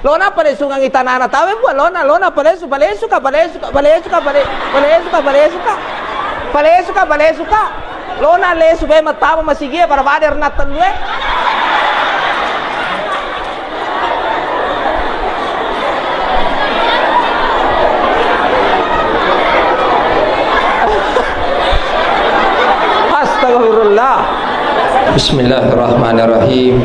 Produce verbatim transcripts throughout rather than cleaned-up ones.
Lona palesungangngi tanana tawe, Puang, lona, lona palesu, palesuka, palesuka, palesuka, pale-, palesuka, palesuka. Palesuka, palesuka. Lona lesu bae mattama masigie pada-pada erna tellue. Astagfirullah. Bismillahirrahmanirrahim.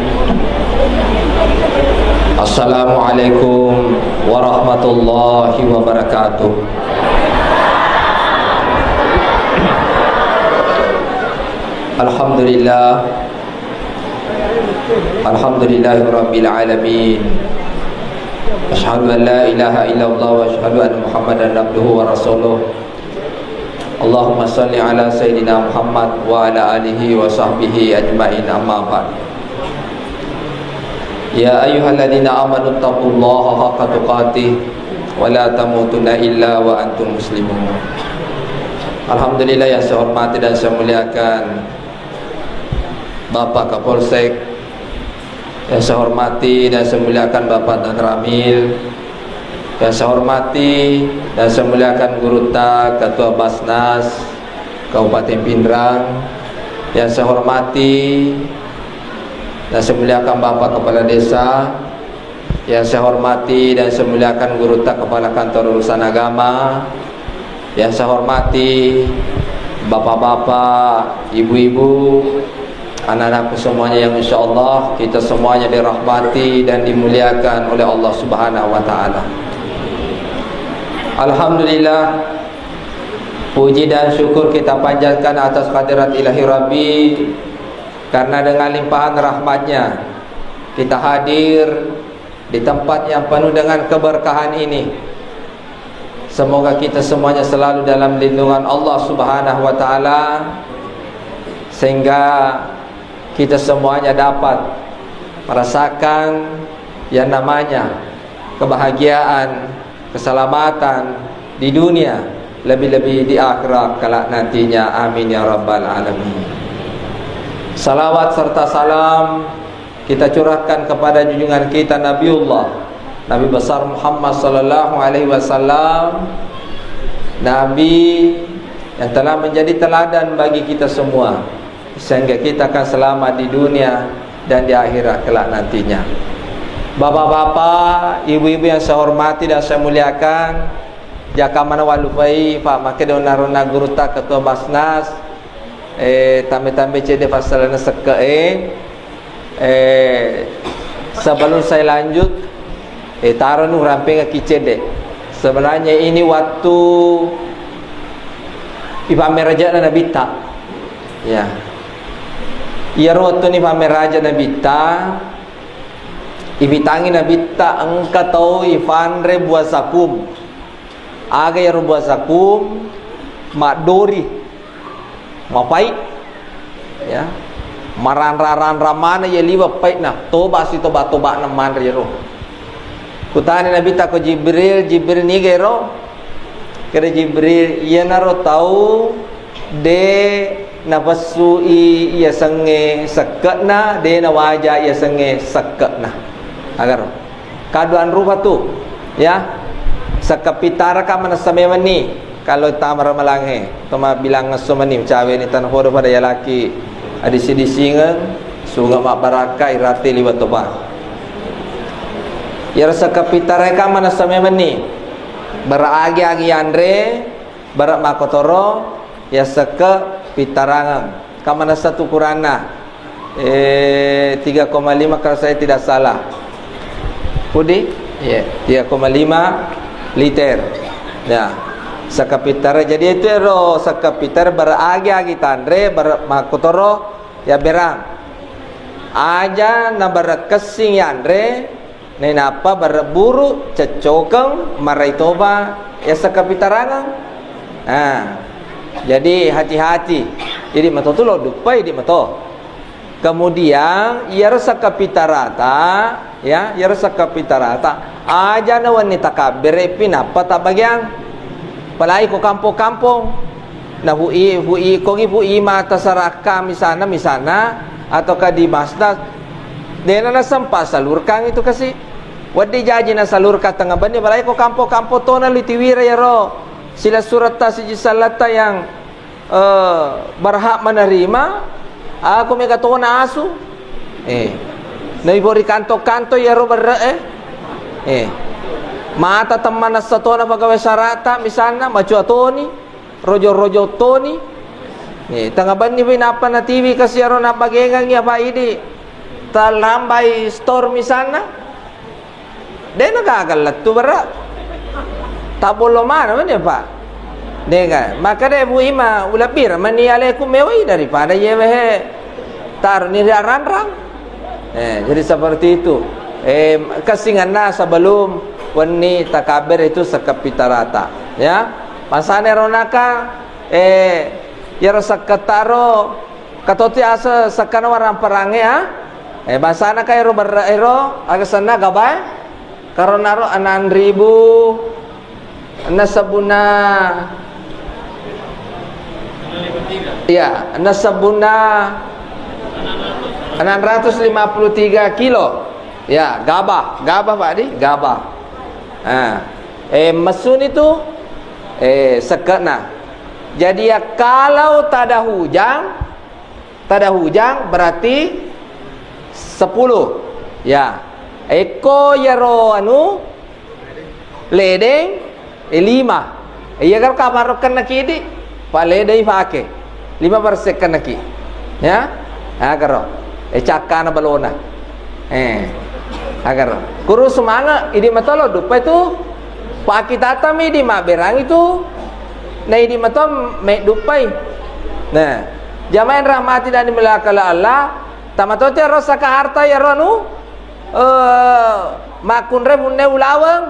Assalamualaikum warahmatullahi wabarakatuh. Alhamdulillah. Alhamdulillahirabbil alamin. Asyhadu an la ilaha illallah wa asyhadu anna Muhammadan abduhu wa rasuluh. Allahumma salli ala sayyidina Muhammad wa ala alihi wa sahbihi ajmain, amma ba'd. Ya ayyuhalladzina amanu taqullaha haqqa tuqatih wa la tamutunna illa wa antum muslimun. Alhamdulillah, yang saya hormati dan saya muliakan Bapak Kapolsek, yang saya hormati dan saya muliakan Bapak Danramil, yang saya hormati dan saya muliakan Gurutta, Ketua Basnas Kabupaten Pinrang, yang saya hormati dan saya muliakan Bapak Kepala Desa, yang saya hormati dan saya muliakan Gurutta, Kepala Kantor Urusan Agama, yang saya hormati bapak-bapak, ibu-ibu, anak-anakku semuanya yang insya Allah kita semuanya dirahmati dan dimuliakan oleh Allah Subhanahu wa Ta'ala. Alhamdulillah, puji dan syukur kita panjatkan atas kehadirat Ilahi Rabbi, karena dengan limpahan rahmatnya kita hadir di tempat yang penuh dengan keberkahan ini. Semoga kita semuanya selalu dalam lindungan Allah Subhanahu wa Ta'ala, sehingga kita semuanya dapat merasakan yang namanya kebahagiaan, keselamatan di dunia, lebih-lebih di akhirat kelak nantinya. Amin ya rabbal alamin. Salawat serta salam kita curahkan kepada junjungan kita Nabiullah Nabi besar Muhammad sallallahu alaihi wasallam, Nabi yang telah menjadi teladan bagi kita semua, sehingga kita akan selamat di dunia dan di akhirat kelak nantinya. Bapak-bapak, ibu-ibu yang saya hormati dan saya muliakan, jaka mana walupai, Pak, make dona-rona gurutta Ketua Basnas, eh, tambe-tambe cedde passalana sekke, eh, Eh, sebelum saya lanjut, eh, taro nu rampengaki cedde. Sebenarnya ini waktu ipammeraja Nabitta. Ya. Iyaro wettu ni pammeraja Nabitta, ibitangi Nabitta engka tau ifanre buah zakum. Aga iyaro buah zakum? Maddori. Mapai, ya, maranra-ranra maneng iya liwe' paina, toba' sitoba'-toba'na manre iyaro. Kutana Nabitta ko Jibril, "Jibril, niga ero?" Keda Jibril, "Iyanaro tau de' napessui iyasengnge sekke'na, de' nawaja iyasengnge sekke'na." Agaro. Kaduan rupa tu, ya. Sekkepitaraka manessa memenni. Kalau tama ramalangnge, toma bilang ngesso meni, cawe ni tanah podo pada yalaki adisi-disingeng, sunge mabbarakka irate liwat topa. Yaro sekkepitaraka manessa memenni. Bara agi-agi yanre, bara makotoro, ya sekke pitarangeng. Ka manessa tu ukuranna? Eh, tiga koma lima kalau saya tidak salah. Pudi? Iya, tiga koma lima liter. Ya. Sekkepitareng. Jadi itu ero sekkepitareng bara agi-agi tanre, bara makkotoro ya berang. Aja na bara kessing yanre, nainappa bara buru, ceccokeng, marai toba, ya sekkepitarangeng. Nah, jadi hati-hati. Jadi mato tu lo duppai di mato. Kemudian, iyaro sekkepitarata, ya, iyaro sekkepitarata, aja na wenni takabbere pi nappa tabbagiang. Apalagi ko kampong-kampong. Na fu i, fu i, kogi fu i mata sarakka misalna, misalna, atau ka di masjid, dena nasempa salurkang itu kasi. Wedding jaji nasalurkan tengnga benni, apalagi ko kampo-kampo tona litiwira iyaro silessuretta siji selletta yang, eh, berhak menerima, aku mega tona asu. Eh. Naipori kanto-kanto iyaro berre, eh. Eh. Mata temmanessa tona pegawai sarata misalna, macua toni, rojo-rojo toni. Eh, tengnga benni pi nappa natiwi kasi iyaro nabbagengangngi apa idi. Talambai store misalna. De' na gaga lettu, bara. Tabbollo mana mani, Pak? De' ga. Maka de' Bu Ima, ulebbira mani aleku mewai daripada yewe he taroni ri aranrang. Eh, jadi seperti itu. Eh, kessinganna sebelum wenni takabbere itu sekepita rata. Ya. Pasane ronaka, eh, yero sekketaro Katoti ase sekkana waramparangnge, ah? Eh, bangsana ka ero berre ero, aga senna gabae? Karonaro enam ribu, enam sebuna, iya, enam sebuna, enam ratus lima puluh tiga kilo. Ya, gabah, gabah, Pak Di, gabah. Ah. Eh, messuni tu, eh, sekkana. Jadi, ya, kalau tak ada hujan, tak ada hujan berarti sepuluh. Ya. Ekko yaro anu, ledeng, eh, lima. Iya, kalau kabar kenna kidi, Pak, ledeng pake. Lima persen kenna ki. Ya. Agaro. Eh, cakkana balona. Eh, agaro. Kuru semangat, idi matolo dupa itu. Pakitatami di maberang itu. Na idi mato me dupai. Nah, jamaah yang rahmati dan dimuliakan Allah, tamatoti ro saka harta ya ro anu, eh, makkunrai punne ulaweng.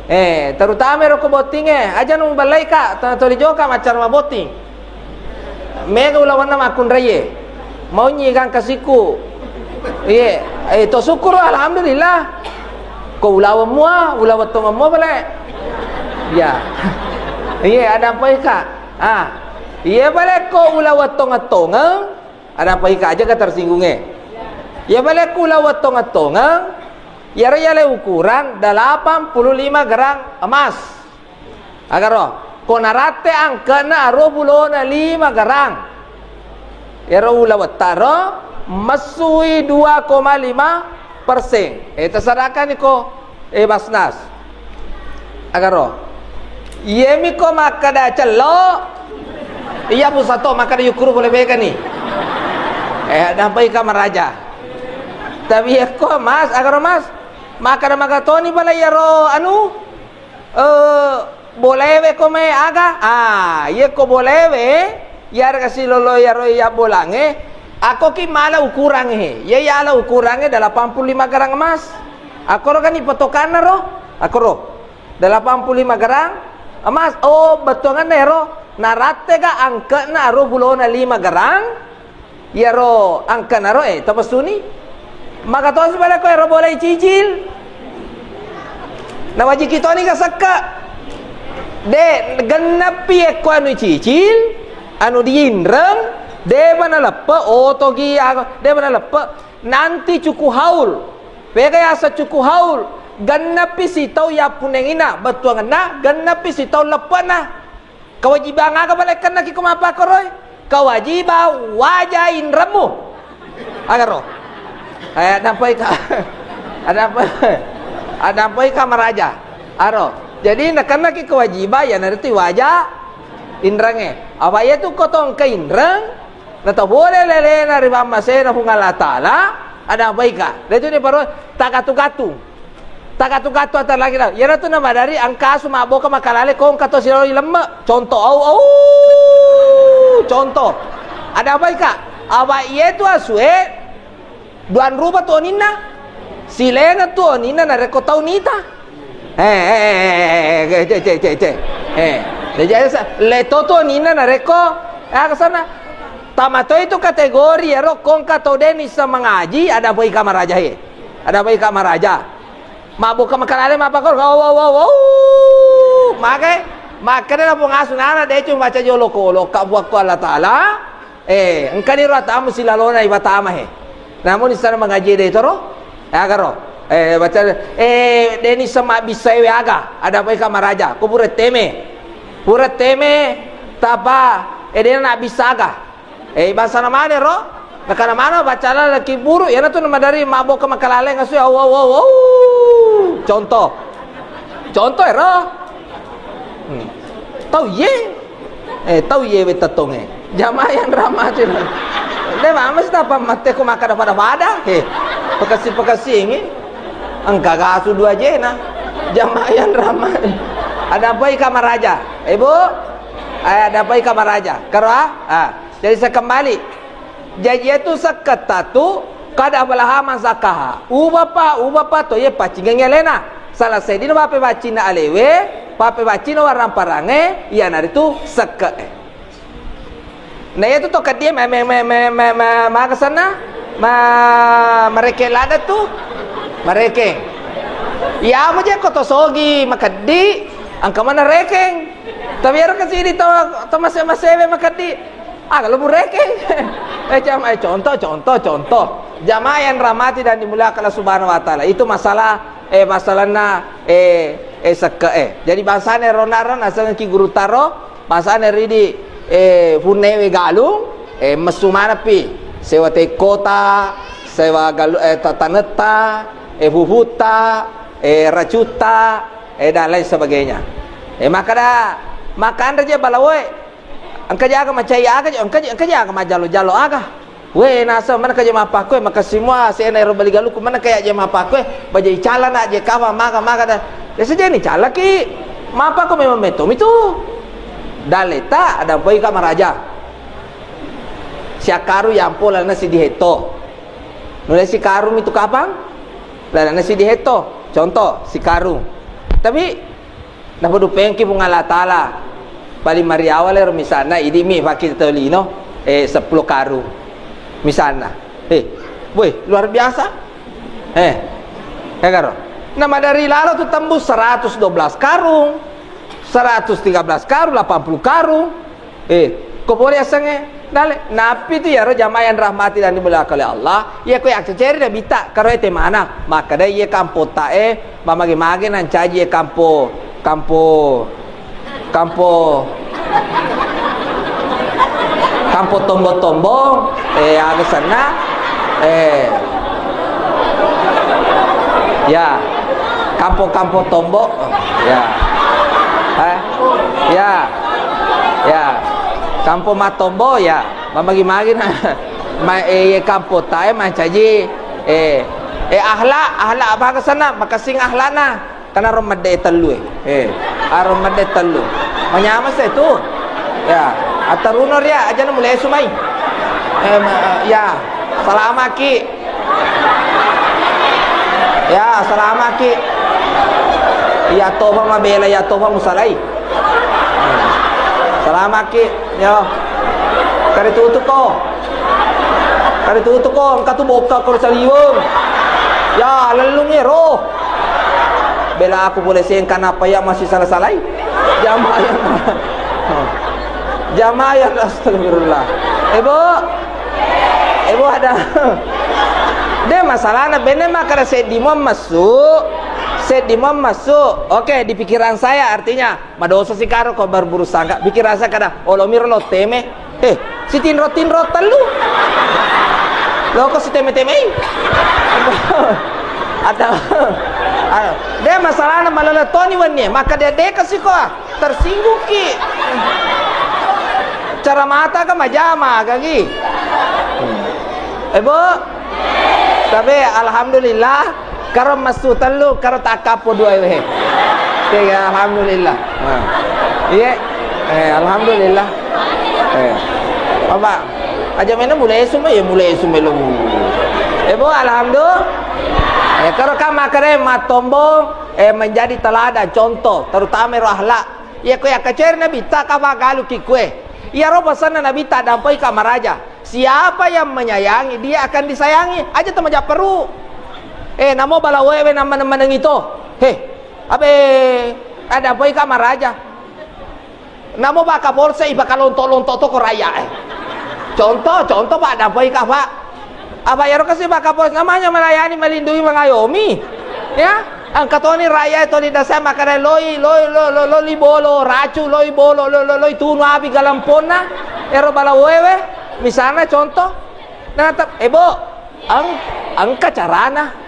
Eh, terutama ro ko botting, eh, aja nu ballai ka, tana toli joka maccara mabotting. Mega ulawanna makkunraie. Maunyi gangka siku. Iye, eh, to syukur, alhamdulillah. Ko ulaweng mua, ulaweng tongeng mua bale. Iya. Iye, ada apa ika? Ah. Iye bale ko ulaweng tongeng-tongeng, ada apa ika aja ka tersinggunge. Iye bale ko ulaweng tongeng-tongeng, iyaro yale ukuran delapan puluh lima gram emas. Agaro, ko naratte angkena aruwa pulona lima garang. Ero ulawettaro messui dua koma lima persen. Eh, terserahkan iko, eh, Basnas. Agaro. Iyemi ko makkeda cello. Iya, Bu Sato makkeda yukuru boleh begani. Eh, nampai ka maraja. Tapi ya ko Mas, agaro Mas. Makkeda magatoni pala iyaro anu. Eh, bolewe ko mai aga? Ah, iye ko bolewe, iyarega silolo iyaro iya bolangnge, akko ki mala ukurangnge he. Iye yala ukurangnge delapan puluh lima gram emas. Akkoro kan ipatokanna ro? Akkoro. Delapan puluh lima gram emas. Oh, bettuanganna ero. Narattega angke'na aro bulona lima gram. Iyaro angkanaro, eh, tapessuni. Maka tosi pada ko ero bolai cicil. Nawajiki toni ka sekka. De, genneppi ekko anu cicil, anu diinreng, de mana leppe, otogi, de mana leppe. Nanti cuku haul. Pega yasa cuku haul. Genneppi sitau yappunengina, bettuangenna, genneppi sitau leppe'na. Kewajibang aga bale kennaki ko mappakoroi? Kewajibang waja inremmu. Agaro. Eh, nampai ka. Ada apa? Ada apa ka maraja? Aro. Jadi nakennaki kewajibang ya nanti waja inrengnge. Apa iya tu kotong ke inreng, na to boleh lelena ri bammasena Puang Allah Taala. Ada apa ika? Itu ni baru takatu-katu. Takatu-katu ata lagi dah. Iyana tu namadari angkasu mabboka makalale kongka to siro ilemme. Contoh, au, au. Contoh. Ada apa ika? Apa iye tu asue duan ruba tu oninna. Silenga tu oninna narekko tau nita. Eh, eh, eh, eh, eh, eh, cek, cek, cek, cek. Eh, jadi sa-, leto tu oninna narekko, ah, ke sana. Tamato itu kategori ero kongka tau deni sa mengaji, ada apa ika maraja he. Ada apa ika maraja. Mabbuka makalale mappakoro, wow, wow, wow, wow. Maka, makkeda na Puang asunana, de cuma baca jolo kolo, ka buakko Allah Taala. Eh, engkani ro atamu silalona ibatama he. Namun di sana mengaji de toro. Ya karo. Eh, baca, eh, deni sema bisa ewe aga, ada apa ika maraja? Ko pura teme. Pura teme, tapa, eh, dena na bisa aga. Eh, bahasa na mana ro? Nakana mana baca lala ki buru, yana tu nama dari mabok ke makalale ngasu, au, au, au, au. Contoh. Contoh ero. Hmm. Tau ye. Eh, tau ye we tetonge. Jamaah yang rahmati. De mama sih tapa mate ko maka pada-pada. He. Pekasi-pekasi ini. Engka gasu dua jena. Jamaah yang rahmati. Ada apa ika maraja? Eh, Bu? Eh, ada apa ika maraja? Karo, ah? Ah. Jadi saya kembali. Jaji iyatu sekketta tu kada balaha mansakaha. Ubapa, ubapa to ye pacingengi alena. Salah sedina pape bacinna alewe, pape bacinna warang parange, iyanaritu sekke'e. Nah, iyatu to keddi me-, me-, me-, me-, me-, me-, maga senna? Ma-, mareke lada tu? Mareke. Iya, mu je ko to sogi makeddi, engka mana rekeng. Tapi ero kesini to, to mase-, masewe makeddi. Ah, kalau burekeng. Eh, jam-, eh, contoh, contoh, contoh. Jamaah yang rahmati dan dimuliakan Allah Subhanahu wa Ta'ala. Itu masalah, eh, masalahna, eh, eh, sekke, eh. Jadi bangsana rona-rona, nasengki guru taro, bangsana ridi, eh, punnewe galung, eh, messu manapi. Sewa tekkota, sewa galu-, eh, ta-, tanetta, eh, puputta, eh, racutta, eh, dan lain sebagainya. Eh, makada, makanre je balawoe. Engka jaga macai aga, engka, engka jaga majalo-jalo aga. We, nasa mana kaje mappakkoe, makassi mua, sena ero bali galuku, mana kaya je mappakkoe, baja icala na je kawa, maga, maga da. Ya saja ni calaki, mappakko memang meto mitu. Daleta, ada poi ka maraja. Siakaru yampo lana si diheto. Nulai si karung itu kapang? Lana si diheto. Contoh, si karung. Tapi, Napadupengki Puang Allah Ta'ala, paling mariawa lero misalna, idi mi faki tau lino, eh, sepuluh karung. Misalna. Eh, woi, luar biasa. Eh, ya karo. Nama dari lalo tu tembus seratus dua belas karung, seratus tiga belas karung, delapan puluh karung. Eh, ko pole asengnge? Dale, nappi tu iyaro jamaah yang rahmati dan dimuliakan oleh Allah, iya ko yacceceri Nabitta, karo ete mana? Makkeda iye kampotta e, mamage-mage nancaji e kampo, kampo, kampo, kampo tombo-tombo, eh, aga senna, eh, ya, kampo-kampo tombo, ya, eh, ya. Ya, kampo mattombo, ya, mamagi-magi na, ma, eh, ye kampo tae mancaji, eh, eh, akhlak, akhlak apa kesana, makessing akhlakna, karena ro medde tellu, eh, eh, aro medde tellu, manyama se tu, ya, attaruno ria, aja na mulai sumai, eh, ma, ya, salamaki. Ya, salamaki. Iya toba mabela, iya toba musalai. Salamaki, yo. Kare tutuko. Kare tutuko, engka tu bokka ko saliweng. Ya, lellung ero. Bela aku boleh sengka napa ya masih salah-salai. Jamaah yang, jamaah yang astagfirullah. Eh, Bu. Eh, Bu, ada. De masalahna benne makkeda seddi mo massu, seddi mo massu. Oke, di pikiran saya artinya madosa si karo ko berburu sangka. Pikiran saya kada, olo miro lo teme. Eh, si tinro-tinro tellu. Lo ko si teme-temei. Atau, ah, de masalahna malala toni wenni, maka de deka si ko. Tersinggungki. Cara mata ka majama kagi. Eh, Bu. Tapi alhamdulillah, karo massu tellu, karo takkappo dua we. Tiga, alhamdulillah. Nah. Iya. Eh, alhamdulillah. Eh. Apa? Aja mena mulai sumai, ya mulai sumai lo. Eh, Bu, alhamdulillah. Eh, karo ka makkeda mattombo, eh, menjadi teladan, contoh, terutama ro akhlak. Iya ko yakkaceri Nabitta, kafa galuki kue. Iyaro pesanna Nabitta, dampoi ka maraja. Siapa yang menyayangi, dia akan disayangi. Aja temajapperu. Eh, namo balawoe we nammaneng-maneng ito. He, abe, ada dampoi ka maraja. Namo baka polse ipakalonto-lonto to ko raya, eh. Contoh, contoh, Pak, dampoi ka, Pak. Apa iyaro kasi maka bos namanya melayani, melindungi, mengayomi. Ya, engka toni rakyat toni dasa makkeda loi, loi, lo, lo, loi bolo, racu, loi bolo, lo, lo, loi tunu api galemponna. Ero balawoewe, misalna contoh. Nah, tep-, eh, bo, eng-, engka carana.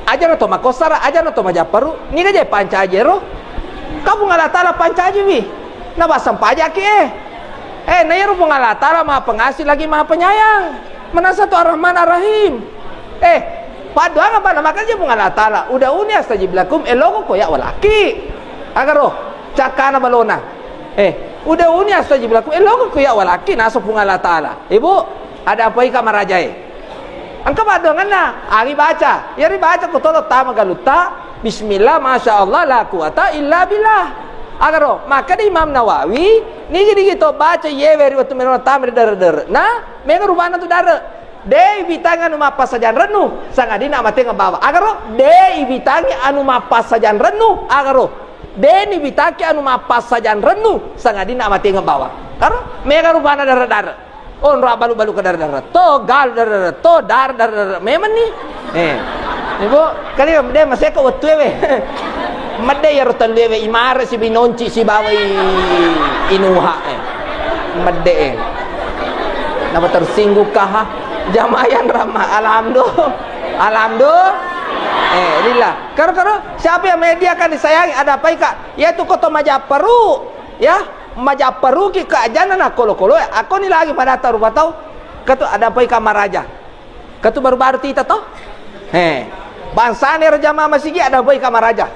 Aja na to makossara, aja na to majapparu, niga je pancaji ero? Ka Puang Allah Taala pancajiwi. Na bassempajaki, eh. Eh, na iyaro Puang Allah Taala Maha Pengasih lagi Maha Penyayang. Manasa tu Ar-Rahman Ar-Rahim. Eh, paddoangeng bana maka je Puang Allah Taala. Udauni astajib lakum, eloko ko ya walaki. Agaro, cakana balona. Eh, udauni astajib lakum, eloko ko ya walaki, naso Puang Allah Taala. Ibu, ada apa ika marajae? Engka paddoangenna, ari baca. Iyari baca ko tolo tama galutta, bismillah, masya Allah, la quwata illa billah. Agaro, makkeda Imam Nawawi, nigi-nigi to baca iyewe ri wettu melo tama ri dare-dare. Na, mega rupana tu dare. De ibitangi anu mappassajang rennu, sangadinna amatengeng bawa. Agaro, de ibitangi anu mappassajang rennu, agaro. De nibitaki anu mappassajang rennu, sangadinna amatengeng bawa. Karo, mega rupana dare-dare. Onro abbalu-balu ke dare-dare to, galu dare-dare to, dare-dare memenni. Eh. Ibu, kali de maseko wettuewe. Medde iyaro telluewe imare sibi nonci sibawai inuha, eh. Medde, eh. Napa tersinggung kah? Jamaah yang ramah. Alhamdulillah. Alhamdulillah. Eh, lillah. Karo-karo, siapa yang media kan disayangi? Ada apa ika? Yaitu koto majapparu. Ya, majapparuki keajana na kolo-koloe. Ako ni lagi pada tau rupa tau. Katu ada apa ika maraja? Katu baru-baru tita to? He. Bangsana ero jamaah masigi ada apa ika maraja?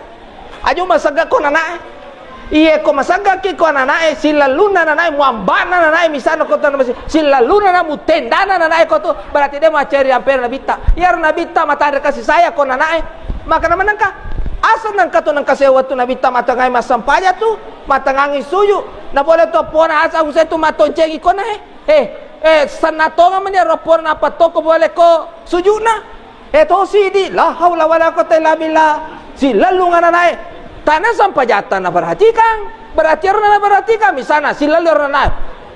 Aju masegga ko nanae. Iye ko maseggaki ko nanae, sillalunna nanae, muambana nanae, misalna ko tana masi-, sillalunna na mutendana nanae ko tu, berarti de maceri ampere nabitta. Iyaro nabitta matare kasih sayang ko nanae. Maka na menengka, asal nengka tu nengka sewa tu nabitta matangai massampaja tu, matangangi suju. Na boleh to pona asa usai tu matoncengi ko nae. Eh, eh, senna tonga meni ro pona apa toko boleh ko sujuna. Eh, to sidi, la haula wala quwata illa billah. Sillalung ananae. Tana sampajatta na perhatikan. Berarti ero na perhatikan, misalna, silallu ero na.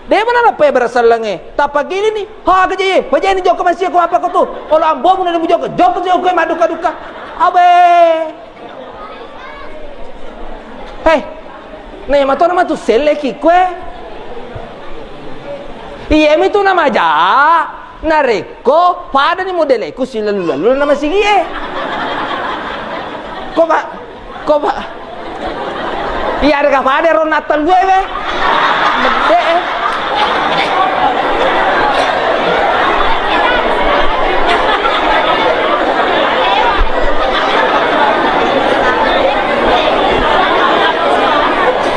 De mana na pe bersellengnge. Tappa gilini. Ha, keje, pejeni jokka masiako apa ko tu. Olo ambomu na mu jokka. Jokka jokka maduka-duka. Abe. Hei, na iya matona matu selleki kue. Iyami tu namaja, narekko padani modeleku silalu-lalu na masigie. Ko ba, ko ba. Iya, ada pada ro natal gue be. Medde, eh.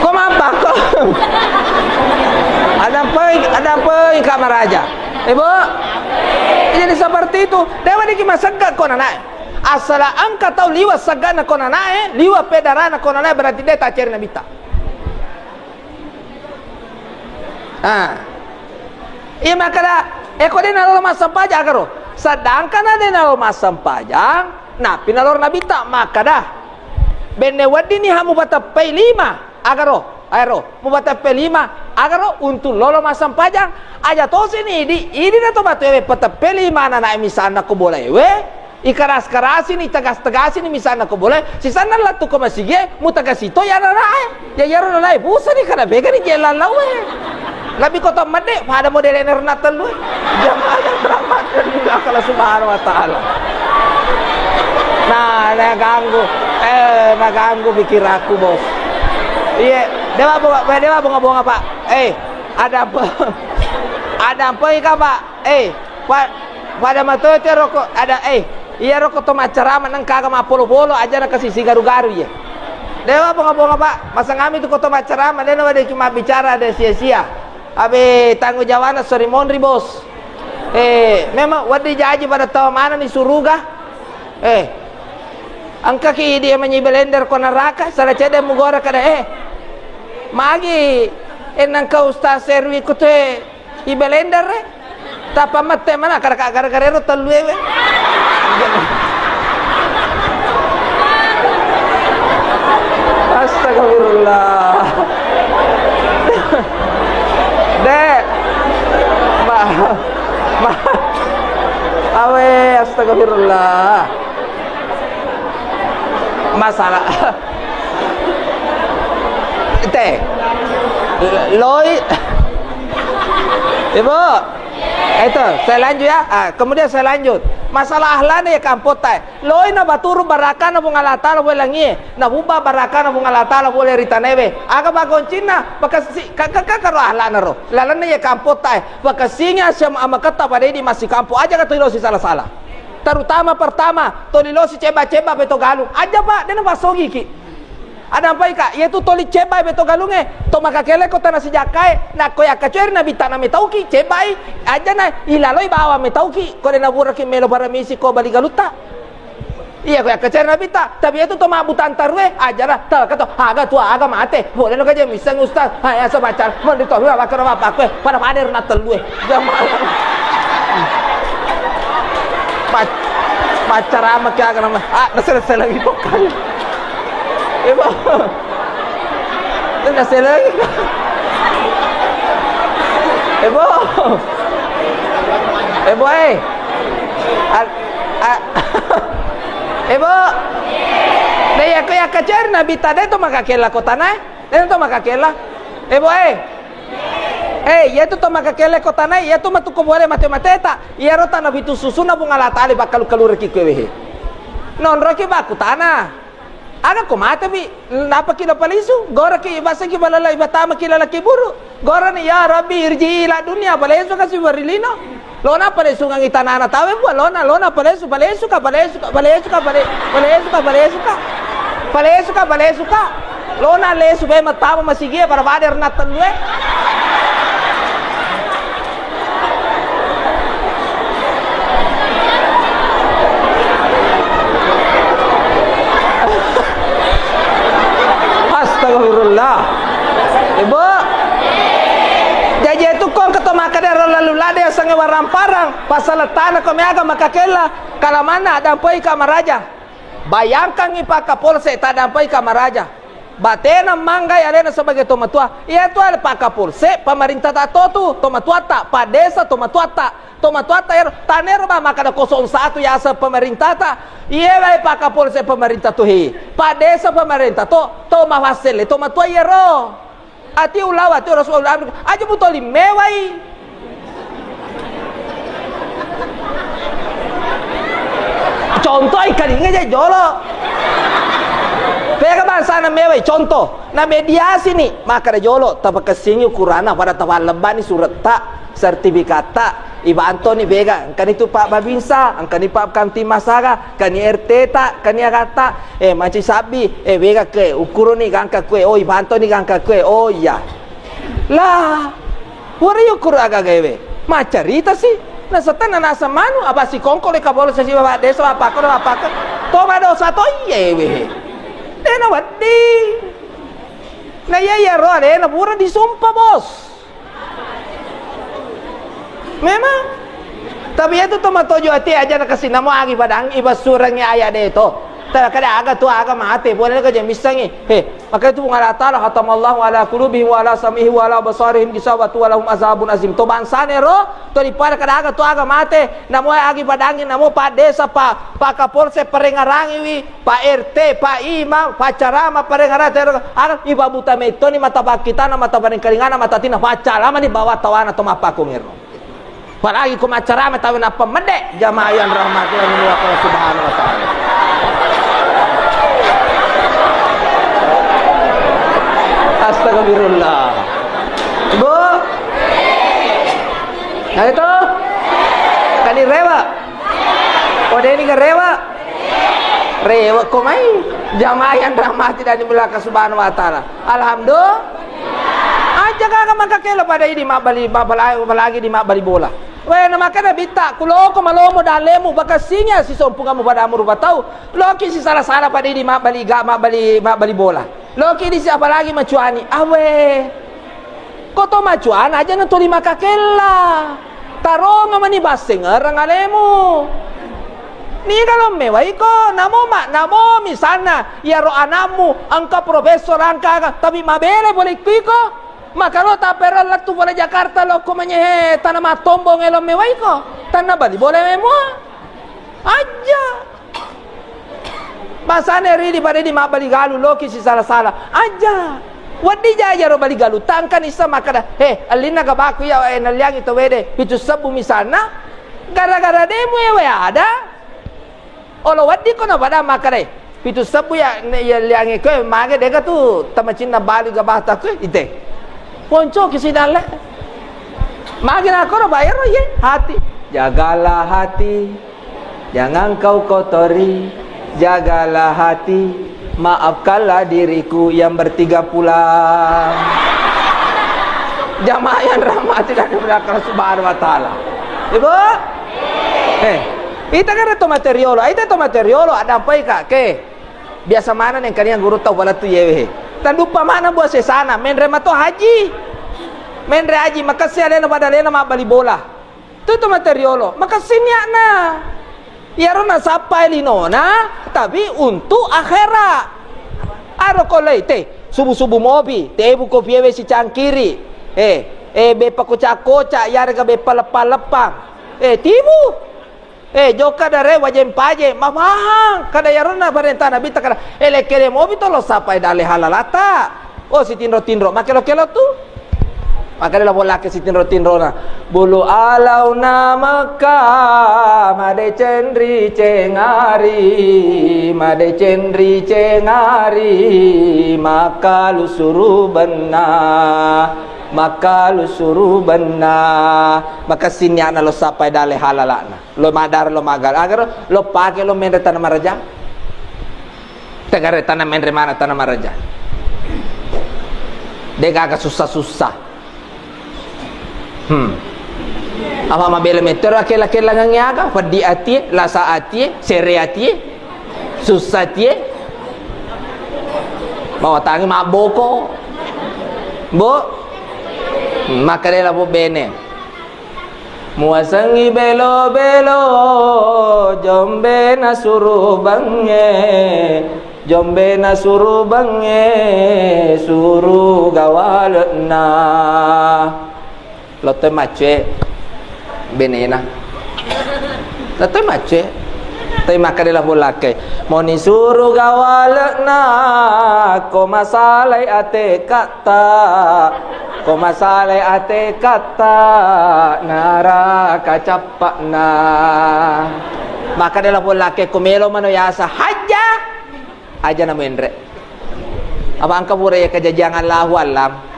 Ko mabbakko. Ada poi, ada poi kamaraja. Ibu. Jadi seperti itu. Dewa diki masegga ko nanae. Asala engka tau liwa seggana ko nanae, liwa pedarana ko nanae, berarti de taceri nabitta. Ah. Iya makkeda, eh, ko de nalolo massempajang agaro. Sedangkan de nalolo massempajang, nappi naloro nabitta makkeda, benne weddinni ha mupateppei lima agaro, aero, mupateppei lima agaro untuk lolo massempajang. Aja tosini idi, idi na to batu ewe pateppei lima ananae misalna ko bola ewe. Ikaras-karasini, itegas-tegasini, misalna ko bola, sisanna lettu ko masigie, mutegasi to ya nanae. Ya iyaro nanae, busani kada begani je lallaue. Lebbi ko to medde, pada modele na rena tellu. Jamaah yang terhormat dan dimuliakan Allah Subhanahu wa Ta'ala. Nah, naganggu, eh, naganggu pikiranku, Bos. Iya, dewa bunga, dewa bunga-bunga, Pak. Eh, ada apa? Ada apa ika, Pak? Eh, Pa-, pada matoe te roko, ada, eh, iya roko to maccarama nengkaga mappolo-polo, aja na kasi sigaru-garu, iya. Dewa bonga-bonga, Pak, masangami tu ko to maccarama, dena wade cuma bicara ada sia-sia. Abe tanggung jawabna sori monri, Bos. Eh, memang wadi jaji pada tawa mana ni suruga. Eh, engka ki dia menyi belender ko neraka, salah cede mugora kada, eh. Magi, eh, nengka Ustaz Serwi ko te, I belender, eh. Tappa mette mana, kada ka gara-gara ero tellu ewe. Astagfirullah. Dek. Ma, ma, Astagfirullah. Masalah. Te. Loi. Ibu. Itu, saya lanjut ya. Ah, kemudian saya lanjut. Masalah ahlana ya kampota. Loi na baturu barakana Puang Allah Taala boe langie. Na bubba barakana Puang Allah Taala boe ri tanaewe. Aga bagoncinna? Bakasi, ka, ka, ka, karo ahlana ro. Lalenna ya kampota. Bakassingi asyam amaketta pada idi masikampo aja ka tuli losi sala-sala. Terutama pertama, tuli losi ceba-ceba beto galung. Aja, Pak, dena pasogiki. Adampai, Kak, iyatu toli ceba beto galunge, to makakele ko tana sijakkae, nakko yakkacueri nabitta na metauki, cebai, aja na ilaloi bawa metauki, ko dena buraki melo paramisi ko bali galutta. Iya, ko yakkacueri nabitta, tapi iyatu to mabbutang tarue, ajara, talaka to, aga tua, aga mate, boleh no kaje miseng ustaz, hai asa baca, mandi to, wa bakar wa bakwe, pada pader na telue. Jamaah. Pac-, pacar ama kya kana ma-, ah, nasel-sel lagi pokal. Ebo. Nasel lagi. Ebo. Ebo, eh. Al-, a-, Ebo. Dai, yakko yakkacueri nabitta de to makakella kotana, eh? De to makakella. Ebo, eh. Eh, iyatu to makakelle ko tanae, iyatu matu ko bola mate-mateta. Iyaro tana pitu susunna Puang Allah Taala bakkalu-kalureki kuewehe. Nonroki baku tana. Aga ko matepi, napaki lo palisu, goraki basaki balala ibatama ki lalaki buru. Gorani, "Ya Rabbi, irji ila dunia," palesu kasi barilino. Lona palesungangi tanana tawe bua, lona, lona palesu, palesuka, palesuka, palesuka, pale-, palesuka, palesuka. Palesuka, palesuka. Lona lesu bae mattama masigie pada pada erna tellue. Astagfirullah. Ibu. Jaji itu kong keto makkeda ro lalu lade asengnge warang-parang, pasal tana ko meaga makakella, kalamanna adampai ka maraja. Bayangkangngi Pak Kapolsek tadampai ka maraja. Batena manggai alena sebagai tomatua. Iyatu ale Pak Kapolsek, pemerintah ta totu, tomatuatta, Pak Desa tomatuatta. Tomatuatta ero, tanero ba makkeda kosong satu yaseng pemerintah ta. Iye wae Pak Kapolsek pemerintah tu he. Pak Desa pemerintah to, to mafasselle tomatua iyero. Ati ulawa, ati Rasulullah, aja mutoli mewai. Contoh, ikalinga je jolo. Pega bangsana mewai, contoh. Na mediasi ni, makkeda jolo, tapakessingi ukuranna, pada tafallebbani suretta, sertifikatta. Ibantoni bega, engkani tu Pak Babinsa, engkani Pak Kamtibmas aga, engkani R T ta, engkani agatta, eh, maci sabbi, eh, bega ke, ukuruni gangka kue, oh, ibantoni gangka kue, oh iya. Lah, wari ukuru aga gaewe, macarita si, nasetanna nasa manu, apa si kongko le kabolo sesi bapak desa, bapak ko, bapak ko, to madosa to iye we. Dena wedding. Na iya, iya ro alena pura disumpa, Bos. Memang. Tapi iyatu to matojo ati aja nakasi namo agi padang ibassurengngi ayat de to. Tala kada aga tu aga mate, boleh ka je missengngi. He, maka itu Puang Allah Taala khatamallahu ala qulubihim wa ala sam'ihim wa ala absarihim gisawatu wa lahum azabun azim. To bangsane ro, to dipada kada aga tu aga mate, namo agi padangngi, namo Pak Desa, Pak, Pak Kapolsek parengarangiwi. Pak R T, Pak Imam, Pak Carama, Pak Rengarata, Pak Rengarata, Ibu Abu Tamettoni, mata pakkitana, mata parengkalingana, mata tina, Pak Carama ni bawa tawana to mappakongero. Apalagi ko maccarama tawe nappa medde, jamaah yang rahmati dan dimuliakan Allah Subhanahu wa Ta'ala. Astagfirullah. Bu, nah itu, kali rewa. Odeni ga rewa. Rewa ko mai. Jamaah yang rahmati dan dimuliakan Subhanahu wa Ta'ala. Alhamdulillah. Aja gaga makakelo pada idi mabbali, apalagi di mabbali bola. We, na makana bitta, kuloko malomo dalemu, bakassinga sisompungamu pada amuru batau. Loki si sala-sala pada idi mabbali ga, mabbali, mabbali bola. Loki di si apalagi macuani. Awe. Ko to macuana aja na tuli makakella. Taronga mani bassengereng alemu. Niga lo mewaiko, namo ma, namo misalna, iyaro anakmu engka profesor angka, tapi mabele pole ikko-ikko. Maka lo tapera lettu pole Jakarta lo ko manyehe tana mattombong elo mewaiko. Tanna bali bole memua. Ajja. Basane ridi pada di mabbali galu loki sisala-sala. Ajja. Weddi jaja ro bali galu tangkani sa makkada, "He, ellinna gabaku iya, eh, nalliangi tawede pitu sebbu misalna." Gara-gara demu ewe ada. Olo weddi ko na pada makkada, "Pitu sebbu ya, ne, ya liangi koe, mage dega tu tamacinna bali gabata koe, ite." Poncoki sidalle. Magi nakoro bayar ye hati. Jagalah hati. Jangan kau kotori. Jagalah hati. Maafkanlah diriku yang bertiga pulang. Jamaah yang rahmati dan dimuliakan Allah Subhanahu wa Ta'ala. Ibu? Eh, ita kan to materiolo, ita to materiolo, ada apa ika? Ke? Biasa mana neng kalian guru tau pala tu yewe he. Tandupa mana buah sesana, menre mato haji. Menre haji, makasih alena pada alena mabbali bola. Tu tu materiolo, makasih niatna. Iyaro nasappai linona, tapi untuk akhirat. Aro ko lei te, subu-subu mopi, tebu kopi ewe sicangkiri. Eh, eh, beppa koca-koca, yarega beppa leppang-leppang. Eh, tibu. Eh, jokka dare wajeng paje, mamahang. Kada yaronna parentana bitta kada, eh, lekkere mopi to lo sapai dale halalata. Oh, sitinro-tinro, makkelo-kelo tu. Makkeda la bollake sitinro-tinrona. Bulu alauna Mekka, madeceng riceng ari, madeceng riceng ari, makkalu surubenna, makkalu surubenna. Makessing niatna lo sapai dale halalana. Lo madara, lo magal. Agaro lo pake lo menre tana maraja. Tegare tana menre mana tana maraja. Degaga susah-susah. Hmm. Apa mabela metero akela-kelangangnge aga? Peddi atie, lasa atie, sere atie, susah atie. Bawa tangi mabboko. Bo. Hmm, makkedela bo bene. Muasengngi belo-belo, jombena surubengnge, jombena surubengnge, suruga wale'na. Lottoi maccoe benena. Lottoi maccoe. Tapi makkeda la bollake. Moni suruga wale'na, ko masalai ateka ta, ko masalai atekatta, naraka cappa'na. Makkeda la bollake, ko melo mano yasa hajja, aja na menre. Apa engka pura ya kejadian Allahu alam.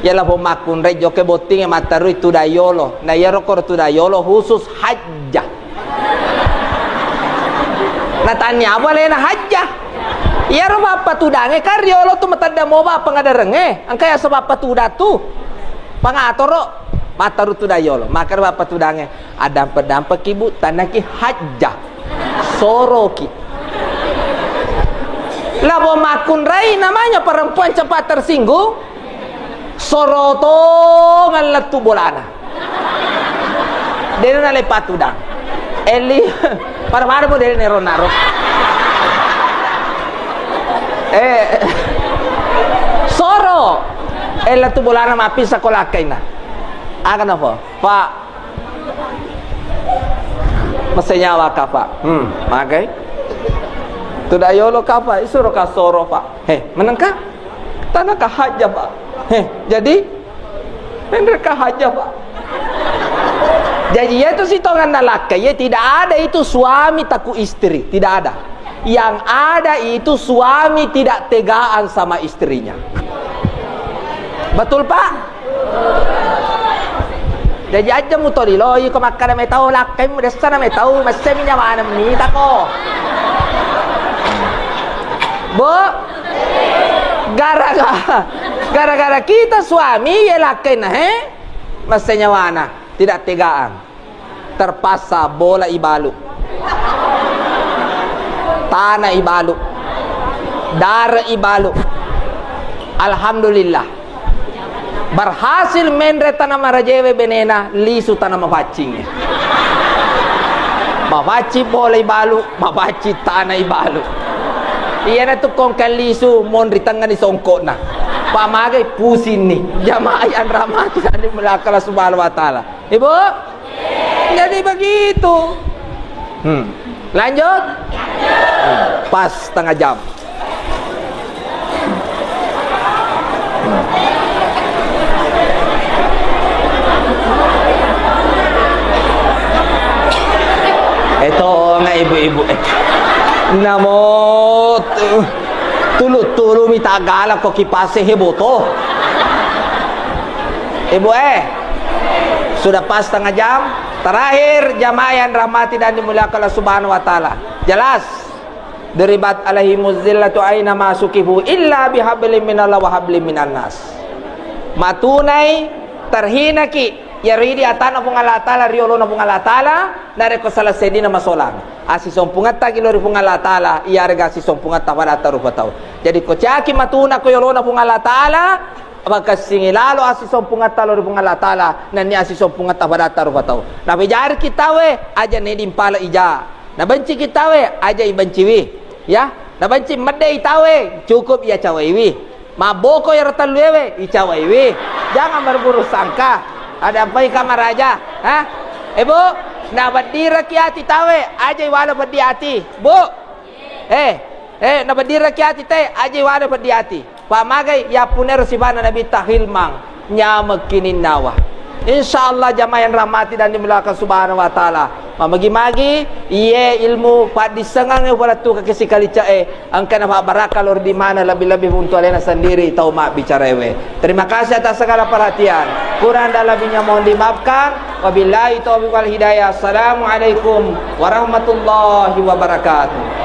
Ya la pong makkunrai jokke botting ya mattarui tudang yolo. Na iyaro koro tudang yolo khusus hajja. Natanni apa alena hajja? Iyaro bappa tudangnge kan riolo tu matedda moba pengaderengnge. Engka yaseng bappa tudang tu. Pangatoro. Mattaru tudang yolo. Makkeda bappa tudangnge, "Addampe-dampeki, Bu, tannaki hajja. Soroki." Labo makkunrai namanya perempuan cepat tersinggung. Sorotongeng lettu bolana. Dena nalepa tudang. Eli, pada-pada mo dena nero naro. Eh, soro. Eh, lettu bolana mappi sakola kaina. Aga napa? Pak. Mase nyawa ka, Pak. Hmm, magai. Tudang yolo ka, Pak. Isuro ka soro, Pak. Heh, menengka? Tanaka hajja, Pak. Heh, jadi? Menreka hajja, Pak. Jadi, iya tu sitonganna lakkai, iya tidak ada itu suami takut istri. Tidak ada. Yang ada itu suami tidak tegaan sama istrinya. Betul, Pak? Jaji aja mutoli lo, iko makkada metau lakkai, mudessa na metau, massemi nyawana mita ko. Bu, gara-gara, gara-gara kita suami, ye lakkai na, he? Masse nyawana, tidak tegaan. Terpaksa bola ibalu. Tanah ibalu. Dare ibalu. Alhamdulillah. Berhasil menre tana marajewe benena, lisu tana mapaccing. Mapaccing bola ibalu, mapaccing tanah ibalu. Iyana tu kongkang lisu, monri tengah ni songkokna. Pamagai pusing ni. Jamaah yang rahmati dan dimuliakan Allah Subhanahu wa Ta'ala. Ibu? Jadi begitu. Hmm. Lanjut? Hmm. Pas setengah jam. Hmm. Eto nga ibu-ibu, eh. Namo tu-, tulu-tulu mita gala ko kipase heboto. Ibu, eh, sudah pas setengah jam. Terakhir, jamaah yang rahmati dan dimuliakan Allah Subhanahu wa Ta'ala. Jelas? Duribat alaihimuz zillatu aina ma sukifu illa bihablim minallah wa hablim minan nas. Matunai terhinaki, iyaro idi atanna Puang Allah Ta'ala, riolona Puang Allah Ta'ala, narekko salah sedina masolang. Assisompungetta ki lao ri Puang Allah Ta'ala, iyarega assisompungetta padatta rupa tau. Jadi ko caki matuna ko yolona Puang Allah Ta'ala, makessingi lalo assisompungetta lao ri Puang Allah Ta'ala, nennia assisompungetta padatta rupa tau. Napejariki taue, aja nedi mpala ija. Nabenciki taue, aja ibenciwi. Ya, nabenci medde i taue, cukup iya cawaiwi. Mabboko iyaro telluewe, icawaiwi. Jangan berburuk sangka. Ada apa ika maraja? Ha? Eh, Bu, nabeddireki ati taue, aja iwalo peddi ati. Bu. Eh, eh, nabeddireki ati te, aja iwalo peddi ati. Pamagai yappunero sifana Nabitta Hilmang, nyamekki ninnawa. Insyaallah, jamaah yang rahmati dan dimuliakan Subhanahu wa Ta'ala. Mamagi-magi, iye ilmu paddissengang e upalettukaki sikalica e, engka nafabarakka lao ri dimana lebih-lebih untuk alena sendiri tau mabbicaraewe. Terima kasih atas segala perhatian. Kurang dan lebihnya mohon dimaafkan. Wabillahi taufiq wal hidayah. Assalamualaikum warahmatullahi wabarakatuh.